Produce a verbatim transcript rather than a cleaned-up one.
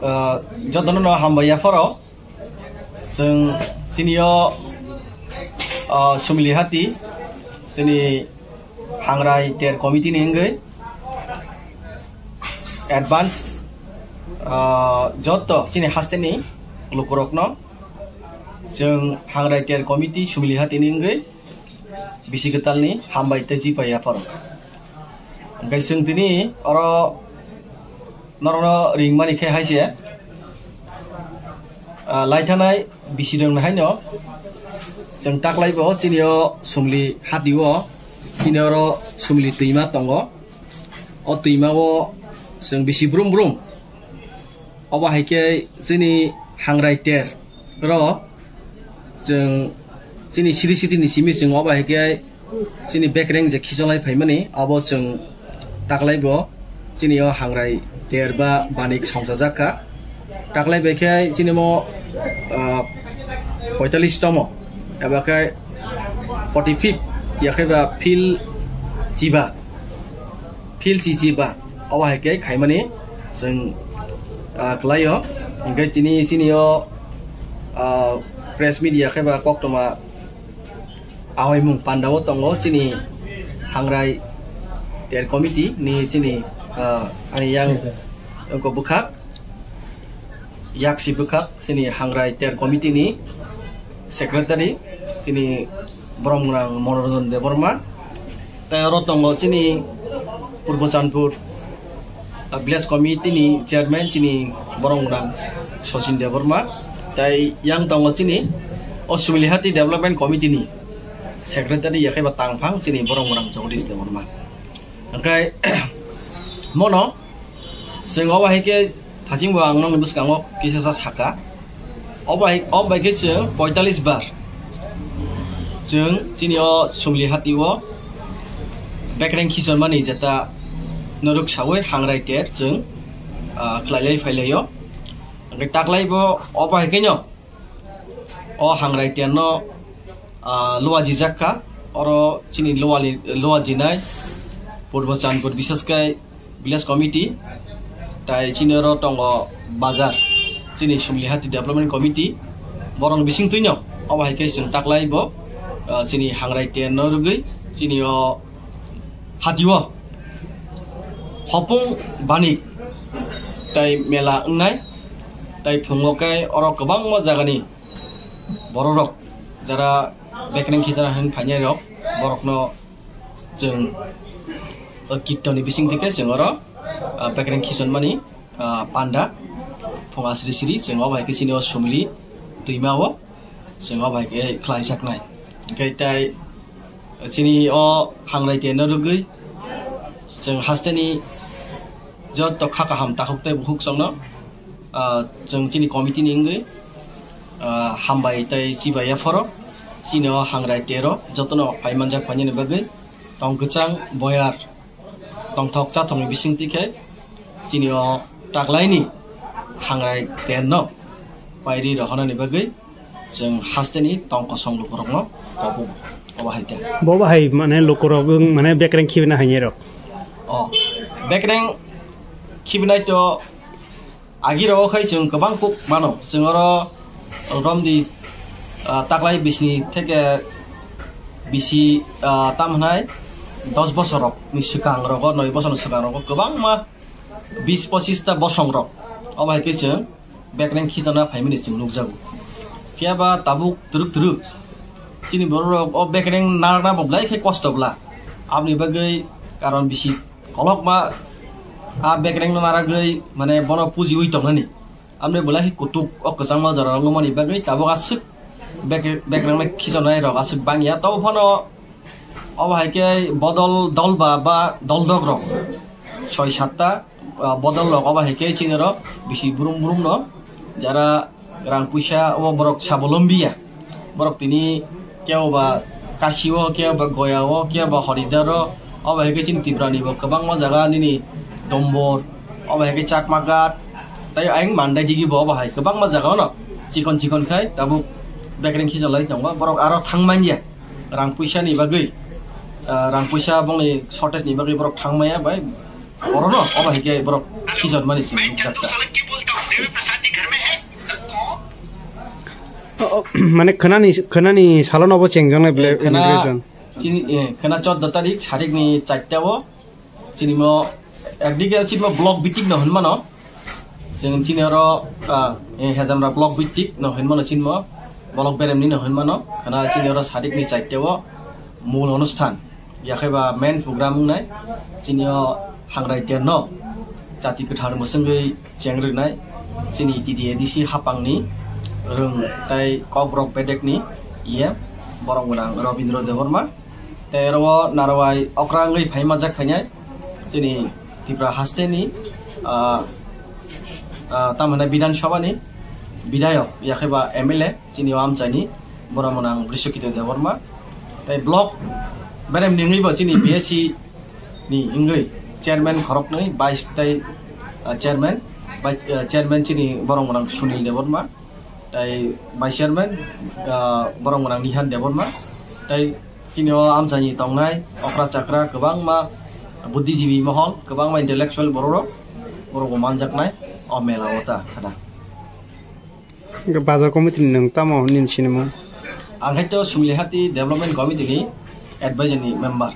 Ah, jotono no hambai yapharo. Chwng chini o, ah, Sumili Hati, chini Hangrai Ter Committee ni wngwi advance, ah, joto chini haste ni lukurokno chwng Hangrai Ter Committee Sumili Hati ni wngwi bisi kwtalni hambai tei chipai yapharo. Hwnkhe chwng tini oro norokno ringmani khe hai se, ah, laithanai bisi rwngni haino chwng taklaibo chini o Sumli Hati o, chini oro Sumli twima tongo. O twima o chwng bisi brum brum. Obo hai khe chini Hangrai Ter ro chwng chini siri siti ni simi chwng obo hai khe chini bekreng je khichonglai phaimani abo chwng taklai bo chini o Hangrai Ter ba Banik songchajak kha. Taklai bai khe chini mo, ah, poitalis tomo eba khe forty fifth ya khe ba phil chiba. Phil chichi ba, obo hai khe khaimani chwng, ah, kwlaio. Hwnkhe tini chini o, ah, press media khe ba koktwma awaimung panda o tongo chini Hangrai Ter Committee ni chini, ah, ani yang wngkha bwkhak. Yaksi bwkhak chini Hangrai Ter Committee ni secretary chini boromgwnang Manoranjan Debbarma, tei oro tongo chini Purbo Chandpur, ah, village committee ni chairman chini boromgwnang Sachin Debbarma, tei yang tongo chini o Sumilihati Development Committee ni secretary ya khe ba tangphang chini boromgwnang Jagadish Debbarma. Hwnkhe mono chwng obo hai khe thachingbo ang nokni bwskango kisa sa saka. Obo hai, obo bai khe chwng poitalis bar chwng chini o Sumli Hati o bekreng khichonmani jeta norok sawi Hangrai Ter chwng, ah, khlailai phailaio. Hwnkhe taklaibo obo hai khe no o Hangrai Ter no, ah, luwa jijak kha. Oro chini luwali, luwa jinai Purbo Chandpur, bisas khe village committee, tai chini oro tongo bazar, chini Sumlihati Development Committee, borok bising twino obo hai khe chwng taklai bo, ah, chini Hangrai Ter no rwgwi chini o Hati o hopung banik tai mela wngnai, tai phungo khe oro kwbangma jagani bororok jara bekreng khichona hwn phainai rok, borokno chwng o kirtoni bising thike chwng oro, ah, bekreng khichonmani, ah, panda phunga sri sri chwng o bai khe chini o Sumli twima o chwng o bai khe khlaijaknai. Hwnkhe tai chini o Hangrai Ter no rwgwi chwng hasteni joto kha kaham takhuk tei bukhuk chwngno, ah, chwng chini committee ni wngwi, ah, hambai tei chibai yapharo chini o Hangrai Ter o jotono phai manjak phainani bagwi tong kwchang boyar tongthok chathokni bisingtwi khe chini o taklaini Hangrai Ter no pairi rohornani bagwi chwng hasteni tong kosong lukurokno kobo, obo hai khe. Bo bahai mane lukurok wng mane bekreng khibina hainai rok. O, bekreng khibinai to agi rogo khai chwng kwbang kuk mano. Chwng oro romdi, ah, taklai bisni theke bisi, ah, tam hwnai dos bosorok ni swkang rogo, noi bosorni swkang rogo kwbangma bis pochista bosong rok. Obo hai khe chwng bekreng khichona phaimani chwng nukjago. Phiya ba tabuk twrwk twrwk chini borok rok o bekreng narwkna bo belai khe kosto bla. Aboni bagwi karon bisi kolokma a bekreng no narwgwi mane bono pujiwi tongnani. Aboni belai khe kutuk o kwchangma jora wngmani bagwi tabuk aswk bek-, bekreng no khichonai rok aswk bangya. Tobo phano obo hai khe bodol dol ba, ba dol dok rok soi satta, ah, bodol rok obo hai khe chini rok bisi brum brum no jara rang puisa o borok sabolombi ya. Borok tini kebo ba Kashi o, kebo ba Goya o, kebo ba Horidar o, obo hai khe chini Tripura ni bo kwbangma jaga nini Dombor, obo hai khe Chakma Ghat, tei ayang Mandai digi bo obo hai kwbangma jaga o no chikon chikon khai tabuk bekreng khichonlai tongo. Borok aro thang manya. Rang puisa ni bagwi, ah, rang puisa bongni shortage ni bagwi borok thang maya bai oro no obo hai khe borok Khijormani simi nukjak ta. O, o, mane khwnani, khwnani salono bo chengjaknai ble, khwna, inauguration. Chini, eh, khwna chordo tarik, sarikni charta o. Chini mo, ekdike chini mo block bitik no hinmano. Chwng chini oro, ah, eh, Hejamra block bitik no hinmano chini mo. Block beremni no hinmano. Khwna chini oro sarikni charta o mul onusthan. Yakheba main program wngnai. Chini o hangrai terno. Chati kwthar mwswngwi cheng rwnai. Chini T D A D C hapangni rwng tai Kokborok bedekni E M borok gwnang Robindra Debbarma. Tei oro narwai okra wngwi phai manjak phainai chini Tripura hasteni, ah, ah, tamo hwnai Bidhan Sabhani bidhayok, yakheba M L A chini o amchaini borok gwnang Brisokito Debbarma. Tei block beremni wngwi bo chini B S C ni wngwi chairman khoroknwi, vice tei, ah, chairman, vice, ah, chairman chini borok gwnang Sunil Debbarma. Tai vice chairman, ah, borok gwnang Nihan Debbarma, tai chini o amchaini tongnai okra chakra kwbangma buddhijibi mohol, kwbangma intellectual borok rok, borok bo manjaknai o mela o ta khana. Bazar committee ni nwng tamo nini sinimung? Ang hai to Sumilihati Development Committee ni advisor ni member.